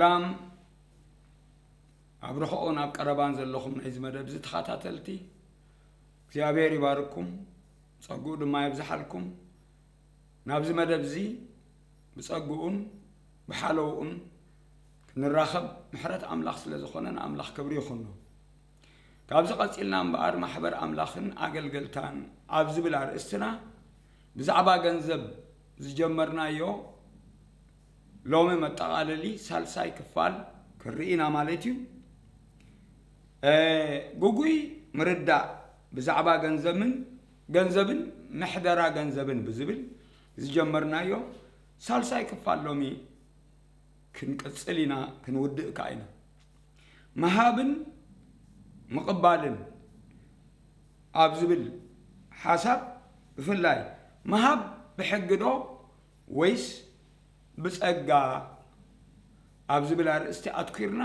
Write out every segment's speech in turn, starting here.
ሰላም ኣብ ርሑቕን ኣብ ቀረባን ዘለኹም ናይዚ መደብ እዚ ተኸታተልቲ፣ እግዚኣብሔር ይባርኩም፣ ጸግኡ ድማ የብዝሓልኩም። ናብዚ መደብ እዚ ብጸግኡን ብሓለውኡን ክንራኸብ ምሕረት ኣምላኽ ስለ ዝኾነ ንኣምላኽ ክብሪ ይኹኖ። ካብዚ ቀጺልና እምበኣር ማሕበር ኣምላኽን ኣገልገልታን ኣብ ዝብል ኣርእስትና ብዛዕባ ገንዘብ ዝጀመርናዮ ሎሚ መጠቓለሊ ሳልሳይ ክፋል ክንርኢ ኢና ማለት እዩ። እ፣ ግጉይ ምርዳእ ብዛዕባ ገንዘብን፣ ገንዘብን ምሕደራ ገንዘብን ብዝብል ዝጀመርናዮ ሳልሳይ ክፋል ሎሚ ክንቅጽል ኢና፣ ክንውድእ ከኣ ኢና። ምሃብን ምቕባልን ኣብ ዝብል ሓሳብ ብፍላይ ምሃብ ብሕጊ ዶ ወይስ ብጸጋ ኣብ ዝብል ኣርእስቲ ኣትኲርና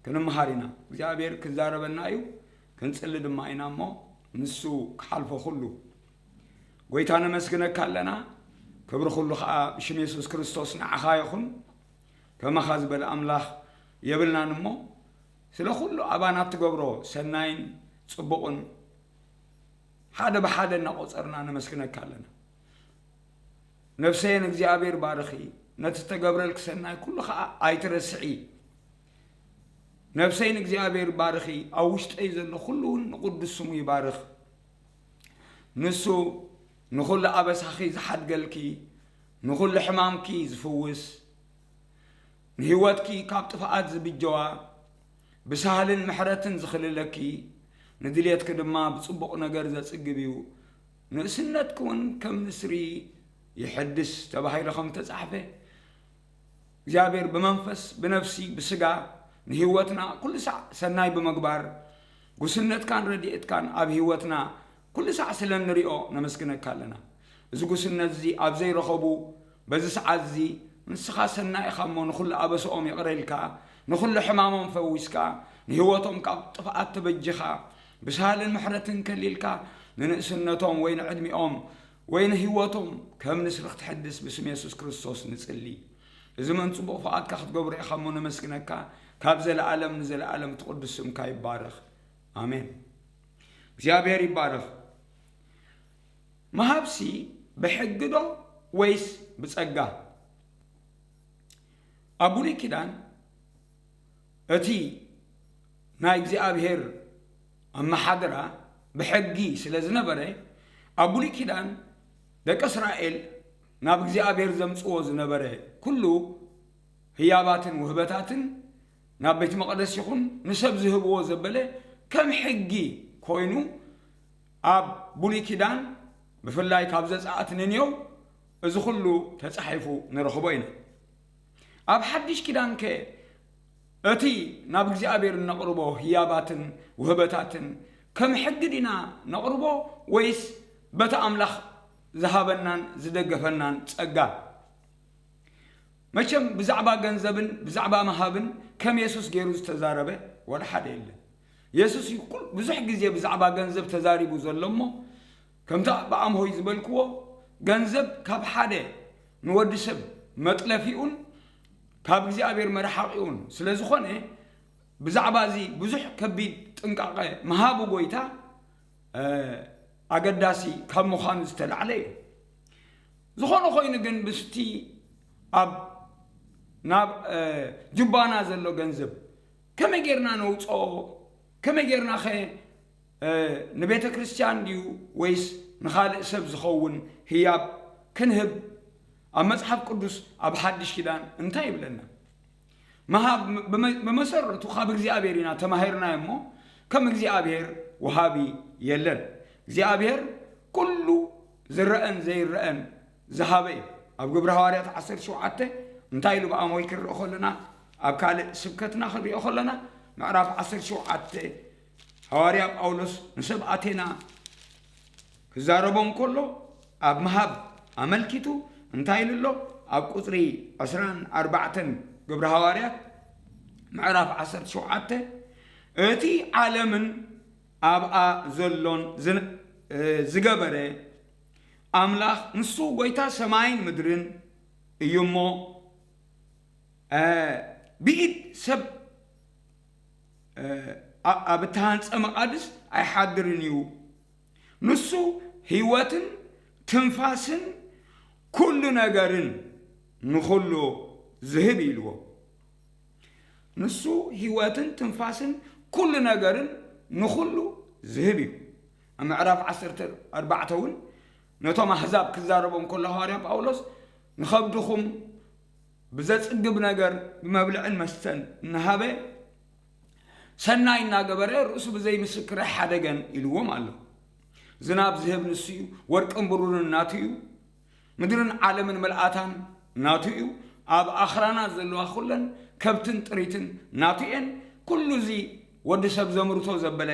ክንምሃር ኢና። እግዚኣብሔር ክዛረበና እዩ፣ ክንጽሊ ድማ ኢና እሞ ንሱ ክሓልፎ ኩሉ። ጎይታ ነመስግነካ ኣለና። ክብሪ ኩሉ ኸኣ ብሽም የሱስ ክርስቶስ ንዓኻ ይኹን። ከማኻ ዝበለ ኣምላኽ የብልናን እሞ ስለ ኩሉ ኣባና እትገብሮ ሰናይን ጽቡቕን ሓደ ብሓደ እናቖጸርና ነመስግነካ ኣለና። ነፍሰይ ንእግዚኣብሔር ባርኺ፣ ነቲ ዝተገብረልኪ ሰናይ ኩሉ ኸኣ ኣይትረስዒ። ነፍሰይ ንእግዚኣብሔር ባርኺ፣ ኣብ ውሽጠይ ዘሎ ኩሉ እውን ንቕዱስ ስሙ ይባርኽ። ንሱ ንኹሉ ኣበሳኺ ዝሓድገልኪ፣ ንኹሉ ሕማምኪ ዝፍውስ፣ ንህይወትኪ ካብ ጥፍኣት ዝብጀዋ፣ ብሳህልን ምሕረትን ዝኽልለኪ፣ ንድልየትኪ ድማ ብጽቡቕ ነገር ዘጽግብ እዩ። ንእስነትኪ እውን ከም ንስሪ ይሕድስ ተባሂሉ ከም ዝተጻሕፈ፣ እግዚኣብሔር ብመንፈስ፣ ብነፍሲ፣ ብስጋ ንህይወትና ኩሉ ሳዕ ሰናይ ብምግባር፣ ጉስነትካን ረድኤትካን ኣብ ህይወትና ኩሉ ሳዕ ስለ እንሪኦ ነመስግነካ ኣለና። እዚ ጉስነት እዚ ኣብ ዘይረኸቡ በዚ ሰዓት እዚ ንስኻ ሰናይ ኢኻ እሞ ንኹሉ ኣበስኦም ይቕረ ኢልካ፣ ንኹሉ ሕማሞም ፈዊስካ፣ ንህይወቶም ካብ ጥፍኣት ተበጂኻ፣ ብሳህልን ምሕረትን ከሊልካ፣ ንንእስነቶም ወይ ንዕድሚኦም ወይ ንህይወቶም ከም ንስሪ ክትሕድስ ብስም የሱስ ክርስቶስ ንጽሊ። እዚ መን ጽቡቕ ፍቓድካ ክትገብሮ ኢኻ እሞ ነመስግነካ። ካብ ዘለኣለም ንዘለኣለም እቲ ቅዱስ ስምካ ይባረኽ። ኣሜን። እግዚኣብሔር ይባረኽ። ምሃብሲ ብሕጊ ዶ ወይስ ብጸጋ? ኣብ ብሉይ ኪዳን እቲ ናይ እግዚኣብሔር ኣመሓድራ ብሕጊ ስለ ዝነበረ፣ ኣብ ብሉይ ኪዳን ደቂ እስራኤል ናብ እግዚኣብሔር ዘምጽዎ ዝነበረ ኩሉ ህያባትን ውህበታትን ናብ ቤት መቕደስ ይኹን ንሰብ ዝህብዎ ዘበለ ከም ሕጊ ኮይኑ ኣብ ብሉይ ኪዳን ብፍላይ ካብ ዘጸኣት ንንየው እዚ ኩሉ ተጻሒፉ ንረኽቦ ኢና። ኣብ ሓድሽ ኪዳንከ እቲ ናብ እግዚኣብሔር እነቕርቦ ህያባትን ውህበታትን ከም ሕጊ ዲና ነቕርቦ ወይስ በቲ ኣምላኽ ዝሃበናን ዝደገፈናን ጸጋ? መቸም ብዛዕባ ገንዘብን ብዛዕባ ምሃብን ከም የሱስ ገይሩ ዝተዛረበ ዋላ ሓደ የለን። የሱስ እዩ ኩል-፣ ብዙሕ ግዜ ብዛዕባ ገንዘብ ተዛሪቡ ዘሎ እሞ፣ ከምቲ ብኣምሆይ ዝበልክዎ፣ ገንዘብ ካብ ሓደ ንወዲ ሰብ መጥለፊኡን ካብ እግዚኣብሔር መርሓቂኡን ስለ ዝኾነ፣ ብዛዕባ እዚ ብዙሕ ከቢድ ጥንቃቐ ምሃቡ ጎይታ፣ እ፣ ኣገዳሲ ካብ ምዃኑ ዝተላዕለ እዩ። ዝኾነ ኮይኑ ግን ምስቲ ኣብ፣ ናብ፣ እ፣ ጁባና ዘሎ ገንዘብ ከመይ ጌርና ነውፅኦ? ከመይ ጌርናኸ፣ እ፣ ንቤተ ክርስቲያን ድዩ ወይስ ንኻልእ ሰብ ዝኸውን ህያብ ክንህብ? ኣብ መጽሓፍ ቅዱስ ኣብ ሓድሽ ኪዳን እንታይ ይብለና? ምሃብ ብመ-፣ ብመሰረቱ ካብ እግዚኣብሔር ኢና ተማሂርናዮ እሞ፣ ከም እግዚኣብሔር ወሃቢ የለን። እግዚኣብሔር ኩሉ ዝረአን ዘይረአን ዝሃበ እዩ። ኣብ ግብሪ ሃዋርያት ዓሰርተ ሸውዓተ እንታይ ኢሉ ብኣሞይ ክንርኢ ከለና፣ ኣብ ካልእ ስብከትና ክንሪኦ ከለና፣ ምዕራፍ ዓሰርተ ሸውዓተ ሃዋርያ ጳውሎስ ንሰብ ኣቴና ክዛረቦም ከሎ፣ ኣብ ምሃብ ኣመልኪቱ እንታይ ኢሉ ኣሎ? ኣብ ቁጽሪ ዕስራን ኣርባዕተን ግብሪ ሃዋርያት ምዕራፍ ዓሰርተ ሸውዓተ፣ "እቲ ዓለምን ኣብኣ ዘሎን ዝን-፣ እ፣ ዝገበረ ኣምላኽ፣ ንሱ ጐይታ ሰማይን ምድርን እዩ እሞ፣ እ፣ ብኢድ ሰብ ኣብ እተሃንጸ መቓድስ ኣይሓድርን እዩ። ንሱ ህይወትን ትንፋስን ኩሉ ነገርን ንኹሉ ዝህብ ኢልዎ። ንሱ ህይወትን ትንፋስን ኩሉ ነገርን ንኹሉ ዝህብ እዩ። ኣብ ምዕራፍ ዓሰርተ ኣርባዕተ እውን ነቶም ኣህዛብ ክዛረቦም ከሎ ሃዋርያ ጳውሎስ ንኸብድኹም ብዘጽግብ ነገር ብመብልዕን መስተን እናሃበ ሰናይ እናገበረ ርእሱ ብዘይ ምስክር ኣይሓደገን ኢልዎም ኣሎ። ዝናብ ዝህብ ንሱ እዩ፣ ወርቅን ብሩርን ናቱ እዩ፣ ምድርን ዓለምን መልኣታን ናቱ እዩ፣ ኣብ ኣኽራናት ዘለዋ ኩለን ከብትን ጥሪትን ናቱ እየን። ኩሉ እዚ ወዲ ሰብ ዘምርቶ ዘበለ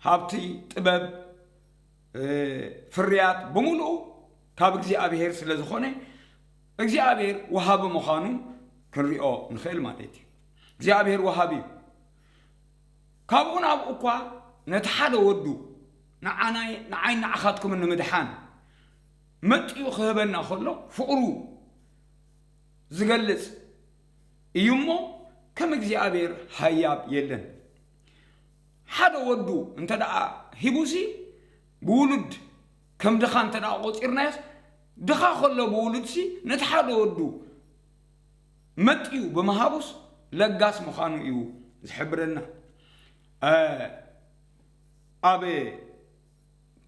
ሃብቲ፣ ጥበብ፣ ፍርያት ብምሉኡ ካብ እግዚኣብሔር ስለ ዝኾነ እግዚኣብሔር ወሃቢ ምዃኑ ክንሪኦ ንኽእል ማለት እዩ። እግዚኣብሔር ወሃቢ እዩ። ካብኡ ናብኡ እኳ ነቲ ሓደ ወዱ ንዓናይ ንዓይ ንዓኻትኩምን ንምድሓን መጢኡ ክህበና ከሎ ፍቕሩ ዝገልጽ እዩ እሞ ከም እግዚኣብሔር ሃያብ የለን። ሓደ ወዱ እንተ ደኣ ሂቡሲ ብውሉድ ከም ድኻ እንተ ደኣ ቆጺርናዮስ ድኻ ከሎ ብውሉድሲ ነቲ ሓደ ወዱ መጢኡ ብምሃቡስ ለጋስ ምዃኑ እዩ ዝሕብረና። ኣብ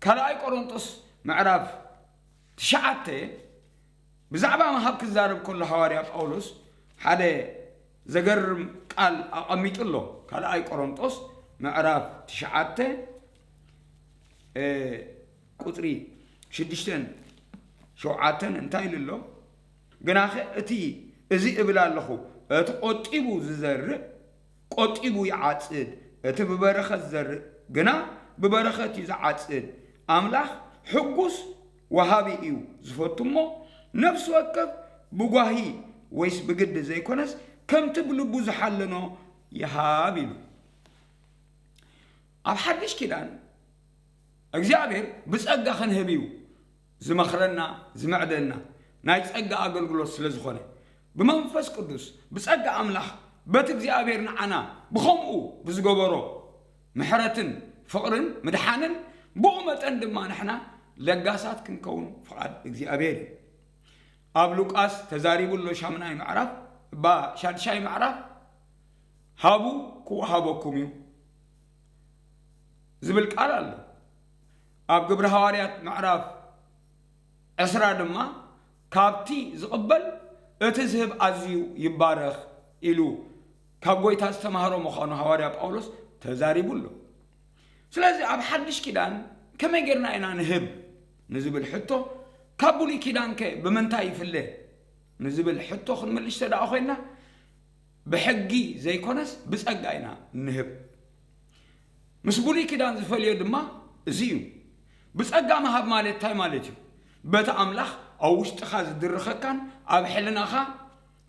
ካልኣይ ቆሮንጦስ ምዕራፍ ትሽዓተ ብዛዕባ ምሃብ ክዛረብ ከሎ ሃዋርያ ጳውሎስ ሓደ ዘገርም ቃል ኣቐሚጡ ኣሎ። ካልኣይ ቆሮንጦስ ምዕራፍ ትሽዓተ ቁፅሪ ሽዱሽተን ሸውዓተን እንታይ ኢሉ ኣሎ? ግናኸ እቲ እዚ እብል ኣለኹ፣ እቲ ቆጢቡ ዝዘርእ ቆጢቡ ይዓጽድ፣ እቲ ብበረኸት ዝዘርእ ግና ብበረኸት እዩ ዝዓጽድ። ኣምላኽ ሕጉስ ወሃቢ እዩ ዝፈቱ እሞ፣ ነፍሲ ወከፍ ብጓሂ ወይስ ብግዲ ዘይኮነስ፣ ከምቲ ብልቡ ዝሓለኖ ይሃብ ኢሉ። ኣብ ሓድሽ ኪዳን እግዚኣብሔር ብጸጋ ክንህብ እዩ ዝመኽረና፣ ዝምዕደና ናይ ጸጋ ኣገልግሎት ስለ ዝኾነ፣ ብመንፈስ ቅዱስ ብጸጋ ኣምላኽ በቲ እግዚኣብሔር ንዓና ብኸምኡ ብዝገበሮ ምሕረትን ፍቕርን ምድሓንን ብኡ መጠን ድማ ንሕና ለጋሳት ክንከውን ፍቓድ እግዚኣብሔር እዩ። ኣብ ሉቃስ ተዛሪቡ ኣሎ ሻምናይ ምዕራፍ እባ ሻድሻይ ምዕራፍ ሃቡ ክወሃበኩም እዩ ዝብል ቃል ኣሎ። ኣብ ግብሪ ሃዋርያት ምዕራፍ ዕስራ ድማ ካብቲ ዝቕበል እቲ ዝህብ ኣዝዩ ይባረኽ ኢሉ ካብ ጎይታ ዝተማህሮ ምዃኑ ሃዋርያ ጳውሎስ ተዛሪቡ ኣሎ። ስለዚ ኣብ ሓድሽ ኪዳን ከመይ ጌርና ኢና ንህብ ንዝብል ሕቶ ካብ ብሉይ ኪዳንከ ብምንታይ ይፍለ ንዝብል ሕቶ ክንምልሽ ተደኣ ኮይና ብሕጊ ዘይኮነስ ብጸጋ ኢና ንህብ። ምስ ብሉይ ኪዳን ዝፈልዮ ድማ እዚ እዩ። ብጸጋ ምሃብ ማለት እንታይ ማለት እዩ? በቲ ኣምላኽ ኣብ ውሽጥኻ ዝድርኸካን ኣብ ሕልናኻ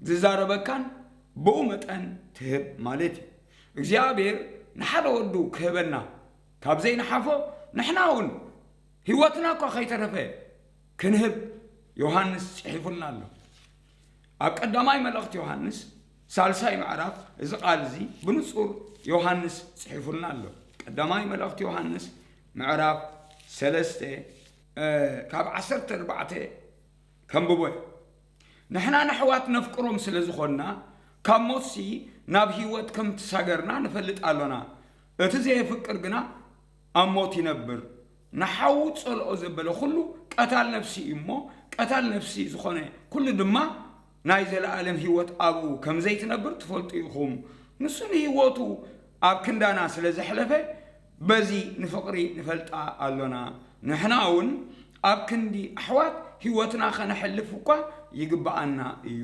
ዝዛረበካን ብኡ መጠን ትህብ ማለት እዩ። እግዚኣብሔር ንሓደ ወዱ ክህበና ካብ ዘይንሓፎ ንሕና እውን ህይወትና እኳ ከይተረፈ ክንህብ ዮሃንስ ጽሒፉልና ኣሎ። ኣብ ቀዳማይ መልእኽቲ ዮሃንስ ሳልሳይ ምዕራፍ እዚ ቃል እዚ ብንጹር ዮሃንስ ጽሒፉልና ኣሎ። ቀዳማይ መልእኽቲ ዮሃንስ ምዕራፍ ሰለስተ ካብ ዓሰርተ ኣርባዕተ ከንብቦ እየ። ንሕና ንኣሕዋት ነፍቅሮም ስለ ዝኾንና ካብ ሞትሲ ናብ ህይወት ከም ትሳገርና ንፈልጥ ኣሎና። እቲ ዘየፍቅር ግና ኣብ ሞት ይነብር። ንሓዉ ጸልኦ ዘበለ ኩሉ ቀታል ነፍሲ እዩ እሞ ቀታል ነፍሲ ዝኾነ ኩሉ ድማ ናይ ዘለኣለም ህይወት ኣብኡ ከም ዘይትነብር ትፈልጡ ኢኹም። ንሱ ንህይወቱ ኣብ ክንዳና ስለ ዘሕለፈ በዚ ንፍቕሪ ንፈልጣ ኣሎና። ንሕና እውን ኣብ ክንዲ ኣሕዋት ህይወትና ከነሕልፍ እኳ ይግብኣና እዩ።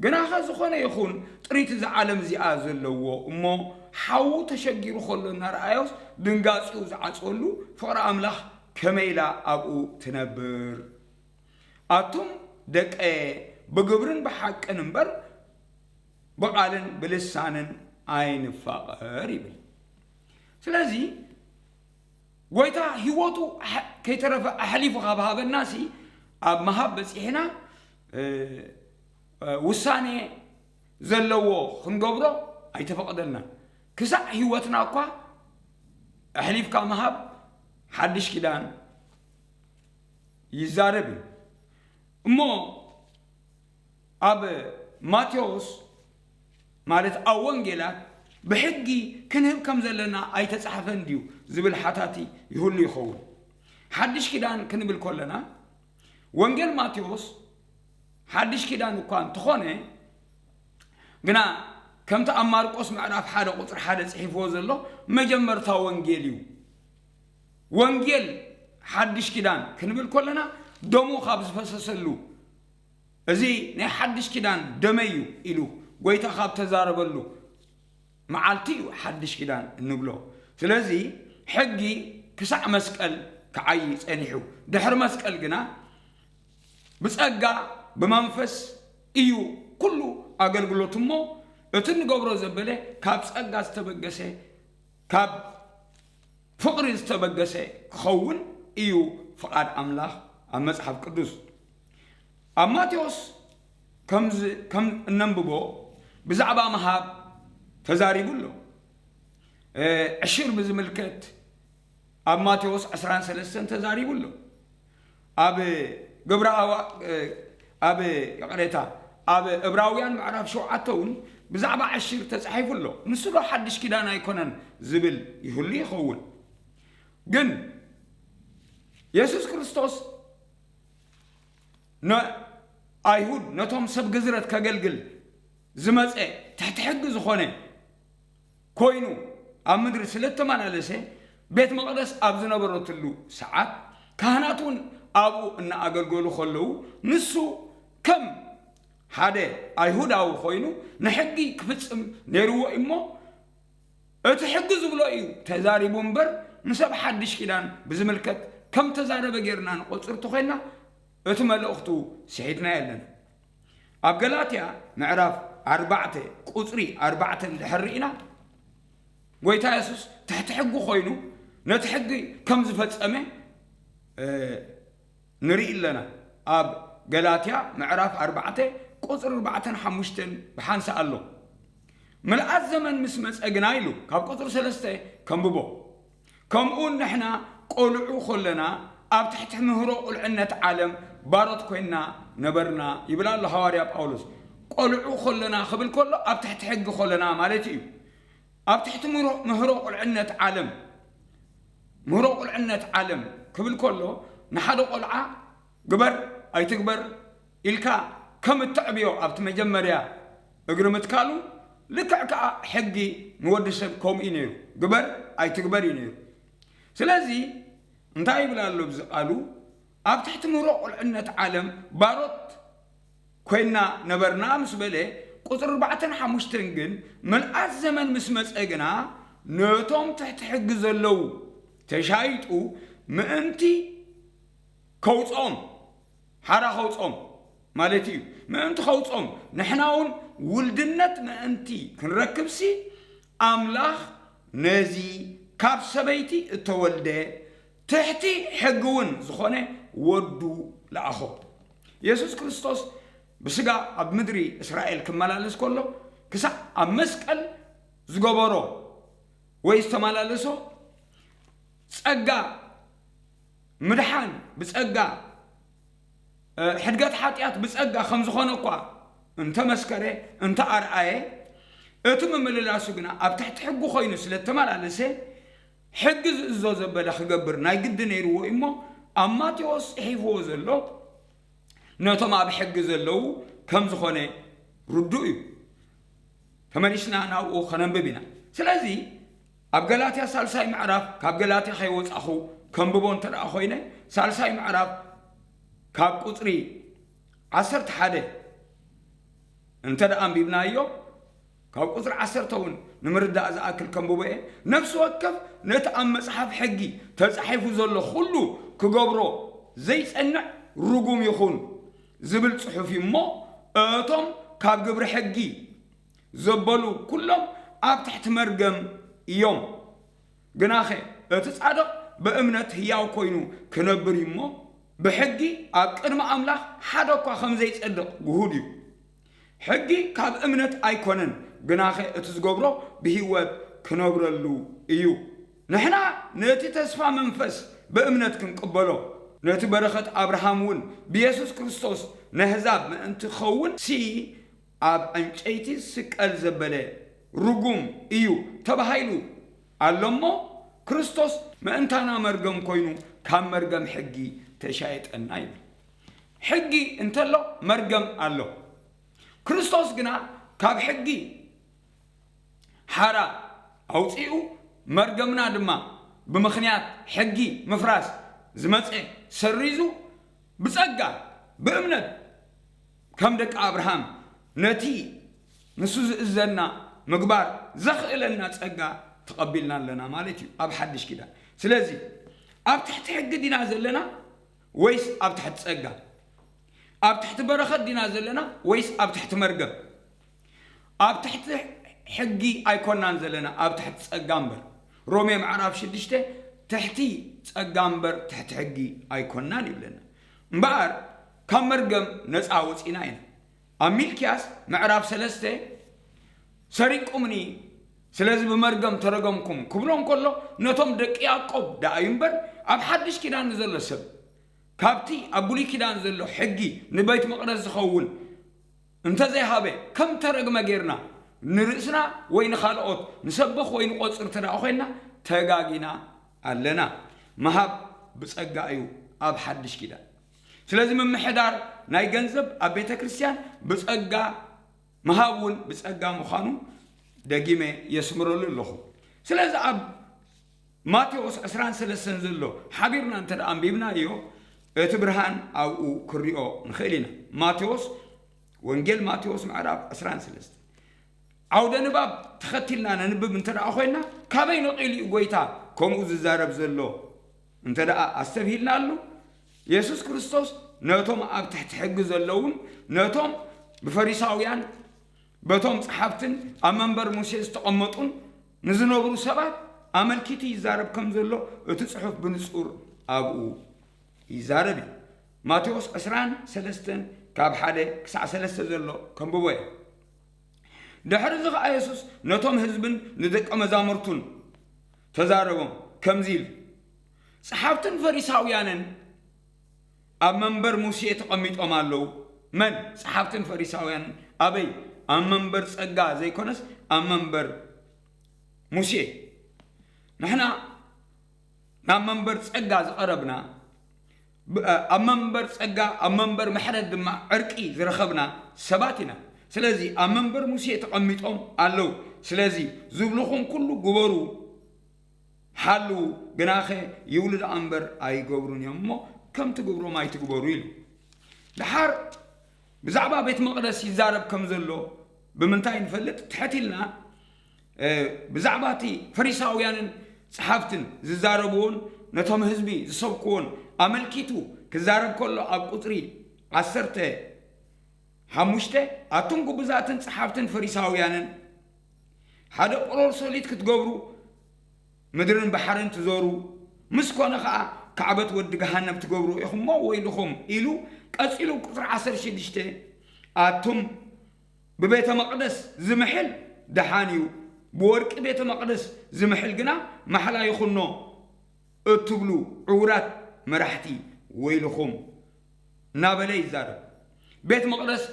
ግናኸ ዝኾነ ይኹን ጥሪት እዛ ዓለም እዚኣ ዘለዎ እሞ ሓዉ ተሸጊሩ ከሎ እናረኣዮስ ድንጋጺኡ ዝዓጽወሉ ፍቕሪ ኣምላኽ ከመይ ኢላ ኣብኡ ትነብር? ኣቱም ደቀየ ብግብርን ብሓቅን እምበር ብቓልን ብልሳንን ኣይንፋቐር ይብል። ስለዚ ጎይታ ህይወቱ ከይተረፈ ኣሕሊፉ ካብ ሃበናሲ ኣብ ምሃብ በጺሕና ውሳኔ ዘለዎ ክንገብሮ ኣይተፈቐደልናን። ክሳዕ ህይወትና እኳ ኣሕሊፍካ ምሃብ ሓድሽ ኪዳን ይዛረብ እዩ። እሞ ኣብ ማቴዎስ፣ ማለት ኣብ ወንጌላት፣ ብሕጊ ክንህብ ከም ዘለና ኣይተጻሕፈን ድዩ ዝብል ሓታቲ ይህሉ ይኸውን። ሓድሽ ኪዳን ክንብል ከለና፣ ወንጌል ማቴዎስ ሓድሽ ኪዳን እኳ እንተኾነ፣ ግና ከምቲ ኣብ ማርቆስ ምዕራፍ ሓደ ቁጽሪ ሓደ ጽሒፍዎ ዘሎ፣ መጀመርታ ወንጌል እዩ። ወንጌል ሓድሽ ኪዳን ክንብል ከለና፣ ደሙ ካብ ዝፈሰሰሉ፣ እዚ ናይ ሓድሽ ኪዳን ደመይ እዩ ኢሉ ጎይታ ካብ ተዛረበሉ መዓልቲ እዩ ሓድሽ ኪዳን እንብሎ። ስለዚ ሕጊ ክሳዕ መስቀል ክዓዪ ጸኒሑ። ድሕሪ መስቀል ግና ብጸጋ ብመንፈስ እዩ ኩሉ ኣገልግሎት እሞ፣ እቲ እንገብሮ ዘበለ ካብ ጸጋ ዝተበገሰ፣ ካብ ፍቕሪ ዝተበገሰ ክኸውን እዩ ፍቓድ ኣምላኽ ኣብ መጽሓፍ ቅዱስ። ኣብ ማቴዎስ ከምዚ፣ ከም እነንብቦ ብዛዕባ ምሃብ ተዛሪቡ ኣሎ። እ፣ ዕሽር ብዝምልከት ኣብ ማቴዎስ ዕስራን ሰለስተን ተዛሪቡ ኣሎ። ኣብ ግብረ ሃዋ-፣ እ፣ ኣብ፣ ይቕሬታ፣ ኣብ ዕብራውያን ምዕራፍ ሸውዓተ እውን ብዛዕባ ዕሽር ተጻሒፉ ኣሎ። ንሱ ዶ ሓድሽ ኪዳን ኣይኮነን ዝብል ይህሉ ይኸውን። ግን የሱስ ክርስቶስ ንኣይሁድ፣ ነቶም ሰብ ግዝረት ከገልግል ዝመጸ፣ ትሕቲ ሕጊ ዝኾነ ኮይኑ ኣብ ምድሪ ስለ እተመላለሰ፣ ቤት መቕደስ ኣብ ዝነበረትሉ ሰዓት፣ ካህናት እውን ኣብኡ እናኣገልገሉ ከለዉ፣ ንሱ ከም ሓደ ኣይሁዳዊ ኮይኑ ንሕጊ ክፍጽም ነይርዎ እዩ እሞ፣ እቲ ሕጊ ዝብሎ እዩ ተዛሪቡ እምበር፣ ንሰብ ሓድሽ ኪዳን ብዝምልከት ከም ተዛረበ ጌርና ንቖጽር እንተኾይንና፣ እቲ መልእኽቱ ስሒትናዮ ኣለና። ኣብ ገላትያ ምዕራፍ ኣርባዕተ ቁጽሪ ኣርባዕተ እንድሕር ርኢና፣ ጎይታ የሱስ ትሕቲ ሕጊ ኮይኑ ነቲ ሕጊ ከም ዝፈጸመ፣ እ፣ ንርኢ ኣለና። ኣብ ገላትያ ምዕራፍ ኣርባዕተ ቁጽሪ ኣርባዕተን ሓሙሽተን ብሓንሳእ ኣሎ። ምልኣት ዘመን ምስ መጸ ግና ኢሉ፣ ካብ ቁጽሪ ሰለስተ ከንብቦ። ከምኡ ንሕና ቆልዑ ኾለና ኣብ ትሕቲ ምህሮ ቁልዕነት ዓለም ባሮት ኮይንና ነበርና ይብል ኣሎ ሃዋርያ ጳውሎስ። ቆልዑ ኾለና ክብል ከሎ ኣብ ትሕቲ ሕጊ ኾለና ማለት እዩ። ኣብ ትሕቲ ምህሮ፣ ምህሮ ቁልዕነት ዓለም፣ ምህሮ ቁልዕነት ዓለም ክብል ከሎ ንሓደ ቆልዓ ግበር ኣይትግበር ኢልካ ከም እተዕብዮ ኣብቲ መጀመርያ እግሪ ምትካሉ ልክዕ ከኣ ሕጊ ንወዲ ሰብ ከምኡ እዩ ነይሩ። ግበር ኣይትግበር እዩ ነይሩ። ስለዚ እንታይ ይብል ኣሎ ኣብዚ ቃሉ? ኣብ ትሕቲ ምህሮ ቁልዕነት ዓለም ባሮት ኮይና ነበርና ምስ በለ፣ ቁጽሪ ኣርባዕተን ሓሙሽተን ግን፣ ምልኣት ዘመን ምስ መጸ ግና ነቶም ትሕቲ ሕጊ ዘለዉ ተሻይጡ ምእንቲ ከውጽኦም፣ ሓራ ከውጽኦም ማለት እዩ። ምእንቲ ከውጽኦም፣ ንሕና እውን ውልድነት ምእንቲ ክንረክብሲ፣ ኣምላኽ ነዚ ካብ ሰበይቲ እተወልደ ትሕቲ ሕጊ እውን ዝኾነ ወዱ ለኣኾ። የሱስ ክርስቶስ ብስጋ ኣብ ምድሪ እስራኤል ክመላለስ ከሎ፣ ክሳዕ ኣብ መስቀል ዝገበሮ ወይ ዝተመላለሶ ጸጋ፣ ምድሓን ብጸጋ፣ እ፣ ሕድገት ሓጢኣት ብጸጋ ከም ዝኾነ እኳ እንተመስከረ፣ እንተኣርኣየ፣ እቲ ምምልላሱ ግና ኣብ ትሕቲ ሕጊ ኮይኑ ስለ እተመላለሰ፣ ሕጊ ዝእዞ ዘበለ ክገብር ናይ ግዲ ነይርዎ እዩ እሞ፣ ኣብ ማቴዎስ ጽሒፍዎ ዘሎ ነቶም ኣብ ሕጊ ዘለዉ ከም ዝኾነ ርዱእ እዩ። ተመሊስና ናብኡ ከነንብብ ኢና። ስለዚ ኣብ ገላትያ ሳልሳይ ምዕራፍ፣ ካብ ገላትያ ከይወጻኹ ከንብቦ እንተ ደኣ ኮይነ፣ ሳልሳይ ምዕራፍ ካብ ቁጽሪ ዓሰርተ ሓደ እንተ ደኣ ኣንቢብናዮ፣ ካብ ቁጽሪ ዓሰርተ እውን ንምርዳእ ዝኣክል ከንብቦ እየ። ነፍሲ ወከፍ ነቲ ኣብ መጽሓፍ ሕጊ ተጻሒፉ ዘሎ ኩሉ ክገብሮ ዘይጸንዕ ርጉም ይኹን ዝብል ጽሑፍ እዩ እሞ፣ እቶም ካብ ግብሪ ሕጊ ዘበሉ ኩሎም ኣብ ትሕቲ መርገም እዮም። ግናኸ እቲ ጻድቕ ብእምነት ህያው ኮይኑ ክነብር እዩ እሞ፣ ብሕጊ ኣብ ቅድሚ ኣምላኽ ሓደ እኳ ከም ዘይጸድቕ ግሁድ እዩ። ሕጊ ካብ እምነት ኣይኮነን፣ ግናኸ እቲ ዝገብሮ ብህይወት ክነብረሉ እዩ። ንሕና ነቲ ተስፋ መንፈስ ብእምነት ክንቅበሎ፣ ነቲ በረኸት ኣብርሃም እውን ብየሱስ ክርስቶስ ነህዛብ ምእንቲ ክኸውን ሲ ኣብ ዕንጨይቲ ዝስቀል ዘበለ ርጉም እዩ ተባሂሉ ኣሎ እሞ፣ ክርስቶስ ምእንታና መርገም ኮይኑ ካብ መርገም ሕጊ ተሻየጠና ይብል። ሕጊ እንተሎ መርገም ኣሎ። ክርስቶስ ግና ካብ ሕጊ ሓራ ኣውፂኡ፣ መርገምና ድማ ብምኽንያት ሕጊ ምፍራስ ዝመፀ ሰሪዙ፣ ብፀጋ ብእምነት ከም ደቂ ኣብርሃም ነቲ ንሱ ዝእዘና ምግባር ዘኽእለና ፀጋ ተቐቢልና ኣለና ማለት እዩ ኣብ ሓድሽ ኪዳን። ስለዚ ኣብ ትሕቲ ሕጊ ዲና ዘለና ወይስ ኣብ ትሕቲ ፀጋ? ኣብ ትሕቲ በረኸት ዲና ዘለና ወይስ ኣብ ትሕቲ መርገም? ኣብ ትሕቲ ሕጊ ኣይኮናን ዘለና፣ ኣብ ትሕቲ ጸጋ እምበር። ሮሜ ምዕራፍ ሽዱሽተ ትሕቲ ጸጋ እምበር ትሕቲ ሕጊ ኣይኮናን ይብለና። እምበኣር ካብ መርገም ነጻ ወጺና ኢና። ኣብ ሚልክያስ ምዕራፍ ሰለስተ ሰሪቁምኒ፣ ስለዚ ብመርገም ተረገምኩም ክብሎ እንከሎ፣ ነቶም ደቂ ያዕቆብ ደኣ እዩ እምበር፣ ኣብ ሓድሽ ኪዳን ንዘሎ ሰብ ካብቲ ኣብ ብሉይ ኪዳን ዘሎ ሕጊ ንቤት መቕደስ ዝኸውን እንተዘይሃበ፣ ከም ተረግመ ጌርና ንርእስና ወይ ንኻልኦት ንሰብኽ ወይ ንቖጽር እንተ ደኣ ኾይንና፣ ተጋጊና ኣለና። ምሃብ ብጸጋ እዩ ኣብ ሓድሽ ኪዳን። ስለዚ ምምሕዳር ናይ ገንዘብ ኣብ ቤተ ክርስቲያን ብጸጋ፣ ምሃብ እውን ብጸጋ ምዃኑ ደጊመ የስምረሉ ኣለኹ። ስለዚ ኣብ ማቴዎስ ዕስራን ሰለስተን ዘሎ ሓቢርና እንተ ደኣ ኣንቢብናዮ፣ እቲ ብርሃን ኣብኡ ክንሪኦ ንኽእል ኢና። ማቴዎስ፣ ወንጌል ማቴዎስ ምዕራፍ ዕስራን ሰለስተን። ዓውደ ንባብ ተኸቲልና ነንብብ እንተ ደኣ ኮይና፣ ካበይ ነቒሉ እዩ ጐይታ ከምኡ ዝዛረብ ዘሎ እንተ ደኣ ኣስተብሂልናሉ፣ የሱስ ክርስቶስ ነቶም ኣብ ትሕቲ ሕጊ ዘለዉን ነቶም ብፈሪሳውያን በቶም ጸሓፍትን ኣብ መንበር ሙሴ ዝተቐመጡን ንዝነብሩ ሰባት ኣመልኪቱ ይዛረብ ከም ዘሎ እቲ ጽሑፍ ብንጹር ኣብኡ ይዛረብ እዩ። ማቴዎስ ዕስራን ሰለስተን ካብ ሓደ ክሳዕ ሰለስተ ዘሎ ከንብቦ እየ። ድሕሪ እዚ ኸኣ የሱስ ነቶም ህዝብን ንደቀ መዛሙርቱን ተዛረቦም ከምዚ ኢሉ፣ ጸሓፍትን ፈሪሳውያንን ኣብ መንበር ሙሴ ተቐሚጦም ኣለዉ። መን? ጸሓፍትን ፈሪሳውያንን። ኣበይ? ኣብ መንበር ጸጋ ዘይኮነስ ኣብ መንበር ሙሴ። ንሕና ናብ መንበር ጸጋ ዝቐረብና፣ ብ-፣ ኣብ መንበር ጸጋ፣ ኣብ መንበር ምሕረት ድማ ዕርቂ ዝረኸብና ሰባት ኢና። ስለዚ ኣብ መንበር ሙሴ ተቐሚጦም ኣለዉ። ስለዚ ዝብልኹም ኩሉ ግበሩ፣ ሓልዉ፣ ግናኸ ይብሉ ደኣ እምበር ኣይገብሩን እዮም እሞ፣ ከም ትግብሮም ኣይትግበሩ ኢሉ። ደሓር ብዛዕባ ቤት መቕደስ ይዛረብ ከም ዘሎ ብምንታይ ንፈልጥ? ትሕት ኢልና፣ እ፣ ብዛዕባ እቲ ፈሪሳውያንን ጸሓፍትን ዝዛረብዎን ነቶም ህዝቢ ዝሰብክዎን ኣመልኪቱ ክዛረብ ከሎ ኣብ ቁጽሪ ዓሰርተ ሓሙሽተ፣ ኣቱም ግቡዛትን ጸሓፍትን ፈሪሳውያንን፣ ሓደ ቁሮር ሶሊት ክትገብሩ ምድርን ባሕርን ትዞሩ፣ ምስ ኮነ ኸኣ ካዕበት ወዲ ገሃነብ ትገብሩ ኢኹምሞ ወይልኹም ኢሉ፣ ቀጺሉ ቁጽሪ ዓሰርተ ሽዱሽተ፣ ኣቱም ብቤተ መቕደስ ዝምሕል ደሓን እዩ፣ ብወርቂ ቤተ መቕደስ ዝምሕል ግና ማሕላ ይኹኖ እትብሉ ዕዉራት መራሕቲ ወይልኹም እናበለ ይዛረብ። ቤት መቕደስ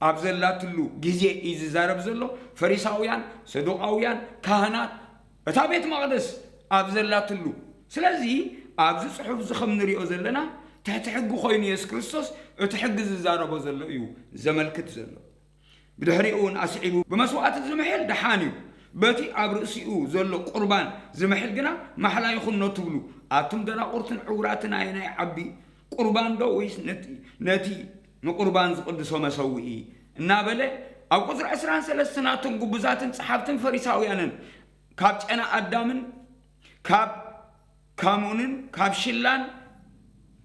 ኣብ ዘላትሉ ግዜ እዩ ዝዛረብ ዘሎ። ፈሪሳውያን፣ ሰዱቃውያን፣ ካህናት፣ እታ ቤት መቕደስ ኣብ ዘላትሉ። ስለዚ ኣብዚ ጽሑፍ እዚ ከም ንሪኦ ዘለና ትሕቲ ሕጊ ኮይኑ የሱስ ክርስቶስ እቲ ሕጊ ዝዛረቦ ዘሎ እዩ ዘመልክት ዘሎ። ብድሕሪኡ እውን ኣስዒቡ ብመስዋእቲ ዝምሕል ደሓን እዩ፣ በቲ ኣብ ርእሲኡ ዘሎ ቁርባን ዝምሕል ግና ማሕላ ይኹኖ ትብሉ ኣቱም ደናቁርትን ዕውራትን ኣየናይ ዓቢ ቁርባን ዶ ወይስ ነቲ፣ ነቲ ንቁርባን ዝቕድሶ መሰውኢ? እናበለ ኣብ ቁጽሪ ዕስራን ሰለስተን ኣቱም ግቡዛትን ጸሓፍትን ፈሪሳውያንን ካብ ጨና ኣዳምን ካብ ካሙንን ካብ ሽላን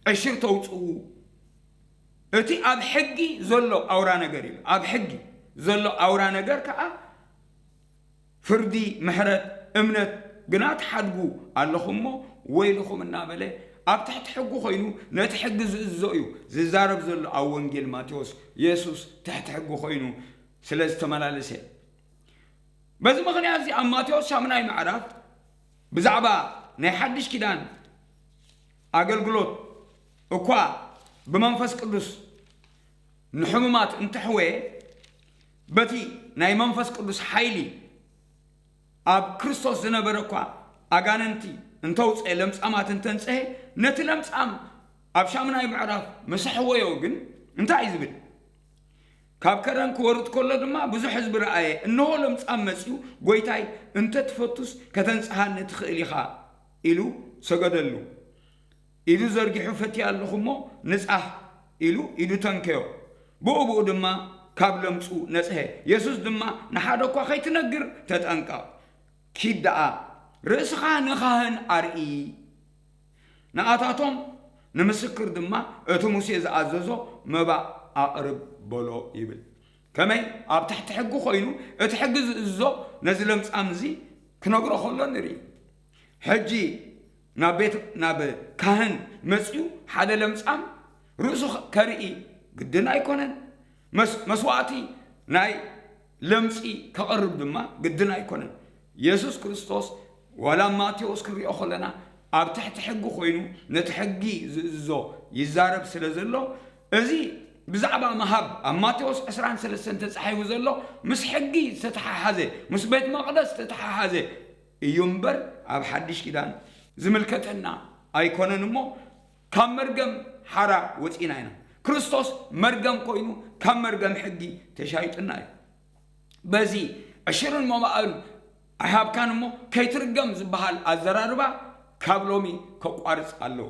ዕሽር ተውጽኡ። እቲ ኣብ ሕጊ ዘሎ ኣውራ ነገር እዩ። ኣብ ሕጊ ዘሎ ኣውራ ነገር ከኣ ፍርዲ፣ ምሕረት፣ እምነት ግና ትሓድጉ ኣለኹም እሞ ወይልኹም እናበለ ኣብ ትሕቲ ሕጊ ኮይኑ ነቲ ሕጊ ዝእዝዞ እዩ ዝዛረብ ዘሎ። ኣብ ወንጌል ማቴዎስ የሱስ ትሕቲ ሕጊ ኮይኑ ስለ ዝተመላለሰ። በዚ ምኽንያት እዚ ኣብ ማቴዎስ ሻምናይ ምዕራፍ ብዛዕባ ናይ ሓድሽ ኪዳን ኣገልግሎት እኳ ብመንፈስ ቅዱስ ንሕሙማት እንተሕወየ፣ በቲ ናይ መንፈስ ቅዱስ ሓይሊ ኣብ ክርስቶስ ዝነበረ እኳ ኣጋንንቲ እንተውፅአ፣ ለምጻማት እንተንጽሀ፣ ነቲ ለምጻም ኣብ ሻምናይ ምዕራፍ ምስ ኣሕወዮ ግን እንታይ እዩ ዝብል? ካብ ከረን ክወርድ ከሎ ድማ ብዙሕ ህዝቢ ረኣየ። እንሆ ለምጻም መጺኡ፣ "ጎይታይ፣ እንተ ትፈቱስ ከተንጽሃኒ ትኽእል ኢኻ" ኢሉ ሰገደሉ። ኢዱ ዘርጊሑ፣ "ፈትየ ኣለኹ እሞ ንጻህ" ኢሉ ኢዱ ተንከዮ። ብኡ ብኡ ድማ ካብ ለምጹ ነጽሀ። የሱስ ድማ፣ "ንሓደ እኳ ከይትነግር ተጠንቀቕ። ኪድ ደኣ፣ ርእስኻ ንኻህን ኣርኢ። ንኣታቶም ንምስክር ድማ እቲ ሙሴ ዝኣዘዞ መባእ ኣቕርብ" በሎ ይብል። ከመይ ኣብ ትሕቲ ሕጊ ኮይኑ እቲ ሕጊ ዝእዝዞ ነዚ ለምጻም እዚ ክነግሮ ከሎ ንርኢ። ሕጂ ናብ ቤት፣ ናብ ካህን መጺኡ ሓደ ለምጻም ርእሱ ከርኢ ግድን ኣይኮነን። መስ-፣ መስዋዕቲ ናይ ለምጺ ከቕርብ ድማ ግድን ኣይኮነን። የሱስ ክርስቶስ ዋላ ማቴዎስ ክንሪኦ ከለና ኣብ ትሕቲ ሕጊ ኮይኑ ነቲ ሕጊ ዝእዝዞ ይዛረብ ስለ ዘሎ፣ እዚ ብዛዕባ ምሃብ ኣብ ማቴዎስ ዕስራን ሰለስተን ተጻሒፉ ዘሎ ምስ ሕጊ ዝተተሓሓዘ፣ ምስ ቤት መቕደስ ዝተተሓሓዘ እዩ እምበር ኣብ ሓድሽ ኪዳን ዝምልከተና ኣይኮነን እሞ፣ ካብ መርገም ሓራ ወጺና ኢና። ክርስቶስ መርገም ኮይኑ ካብ መርገም ሕጊ ተሻይጥና እዩ። በዚ ዕሽርን መባእን ኣይሃብካን እሞ ከይትርገም ዝበሃል ኣዘራርባ ካብ ሎሚ ከቋርጽ ኣለዎ።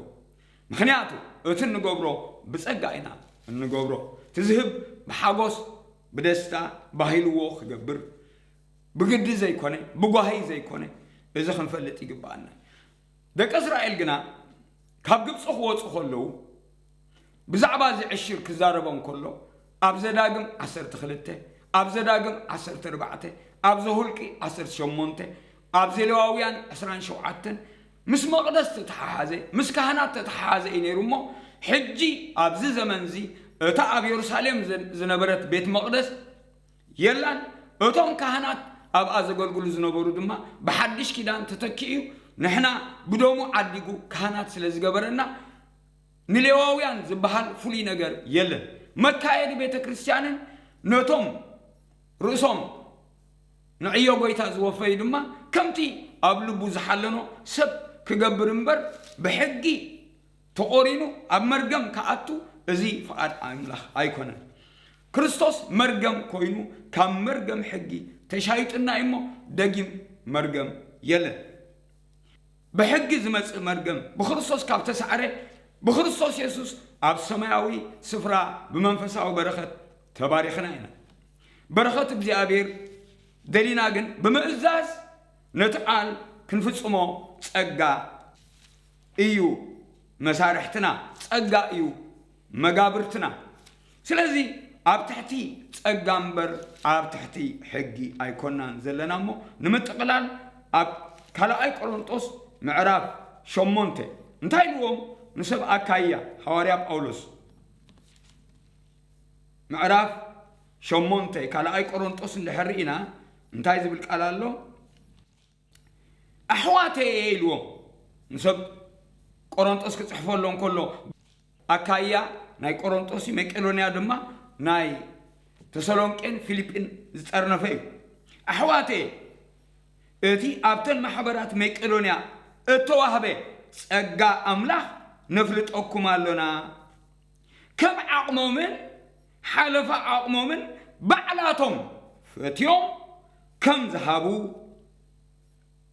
ምኽንያቱ እቲ እንገብሮ ብጸጋ ኢና እንገብሮ። እቲ ዝህብ ብሓጎስ፣ ብደስታ፣ ባሂልዎ ክገብር፣ ብግዲ ዘይኮነ፣ ብጓሂ ዘይኮነ፣ እዚ ክንፈልጥ ይግብኣና። ደቂ እስራኤል ግና ካብ ግብጺ ክወጹ ከለዉ ብዛዕባ እዚ ዕሽር ክዛረቦም ከሎ፣ ኣብ ዘዳግም ዓሰርተ ክልተ፣ ኣብ ዘዳግም ዓሰርተ ኣርባዕተ፣ ኣብ ዘሁልቂ ዓሰርተ ሸሞንተ፣ ኣብ ዘሌዋውያን ዕስራን ሸውዓተን ምስ መቕደስ ተተሓሓዘ፣ ምስ ካህናት ተተሓሓዘ እዩ ነይሩ እሞ፣ ሕጂ ኣብዚ ዘመን እዚ እታ ኣብ የሩሳሌም ዘ-፣ ዝነበረት ቤት መቕደስ የላን። እቶም ካህናት ኣብኣ ዘገልግሉ ዝነበሩ ድማ ብሓድሽ ኪዳን ተተኪኡ፣ ንሕና ብደሙ ዓዲጉ ካህናት ስለ ዝገበረና፣ ንሌዋውያን ዝበሃል ፍሉይ ነገር የለን። መካየዲ ቤተ ክርስቲያንን ነቶም ርእሶም ንዕዮ ጎይታ ዝወፈዩ ድማ ከምቲ ኣብ ልቡ ዝሓለኖ ሰብ ክገብር እምበር፣ ብሕጊ ተቖሪኑ ኣብ መርገም ክኣቱ፣ እዚ ፍቓድ ኣምላኽ ኣይኮነን። ክርስቶስ መርገም ኮይኑ ካብ መርገም ሕጊ ተሻይጥና እዩ እሞ፣ ደጊም መርገም የለን። ብሕጊ ዝመጽእ መርገም ብክርስቶስ ካብ ተሳዕረ፣ ብክርስቶስ የሱስ ኣብ ሰማያዊ ስፍራ ብመንፈሳዊ በረኸት ተባሪኽና ኢና። በረኸት እግዚኣብሔር ደሊና ግን ብምእዛዝ ነቲ ቃል ክንፍጽሞ ጸጋ እዩ መሳርሕትና፣ ጸጋ እዩ መጋብርትና። ስለዚ ኣብ ትሕቲ ጸጋ እምበር ኣብ ትሕቲ ሕጊ ኣይኮናን ዘለና እሞ፣ ንምጥቕላል ኣብ ካልኣይ ቆሮንጦስ ምዕራፍ ሸሞንተ እንታይ ኢልዎም ንሰብ ኣካይያ ሃዋርያ ጳውሎስ? ምዕራፍ ሸሞንተ ካልኣይ ቆሮንጦስ እንድሕር ርኢና እንታይ ዝብል ቃል ኣሎ? ኣሕዋተየ ኢልዎም ንሰብ ቆሮንጦስ ክጽሕፈሎም ከሎ፣ ኣካይያ ናይ ቆሮንጦስ እዩ፣ መቄዶንያ ድማ ናይ ተሰሎንቄን ፊልጲን ዝጠርነፈ እዩ። ኣሕዋተየ፣ እቲ ኣብተን ማሕበራት መቄዶንያ እተዋህበ ጸጋ ኣምላኽ ነፍልጠኩም ኣሎና። ከም ዓቕሞምን ሓለፋ ዓቕሞምን ባዕላቶም ፈትዮም ከም ዝሃቡ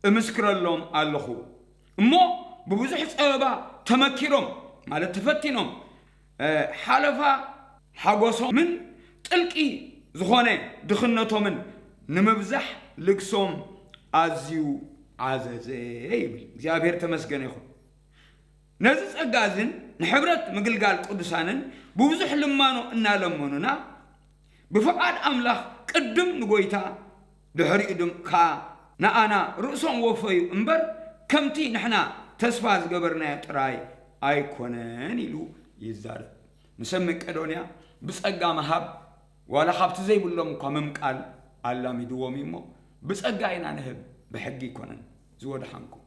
እምስክረሎም ኣለኹ። እሞ ብብዙሕ ጸበባ ተመኪሮም፣ ማለት ተፈቲኖም፣ እ፣ ሓለፋ ሓጎሶምን ጥልቂ ዝኾነ ድኽነቶምን ንምብዛሕ ልግሶም ኣዝዩ ዓዘዘ ይብል። እግዚኣብሔር ተመስገነ ይኹን። ነዚ ጸጋ እዝን ንሕብረት ምግልጋል ቅዱሳንን ብብዙሕ ልማኖ እናለመኑና፣ ብፍቓድ ኣምላኽ ቅድም ንጎይታ፣ ድሕሪኡ ድም-፣ ከኣ ንኣና ርእሶም ወፈዩ እምበር፣ ከምቲ ንሕና ተስፋ ዝገበርናዮ ጥራይ ኣይኮነን ኢሉ ይዛረብ። ንሰብ መቄዶንያ ብጸጋ ምሃብ ዋላ ካብቲ ዘይብሎም እኳ ምምቃል ኣላሚድዎም እዩ እሞ፣ ብጸጋ ኢና ንህብ፣ ብሕጊ ኣይኮነን። ዝወደሓንኩም።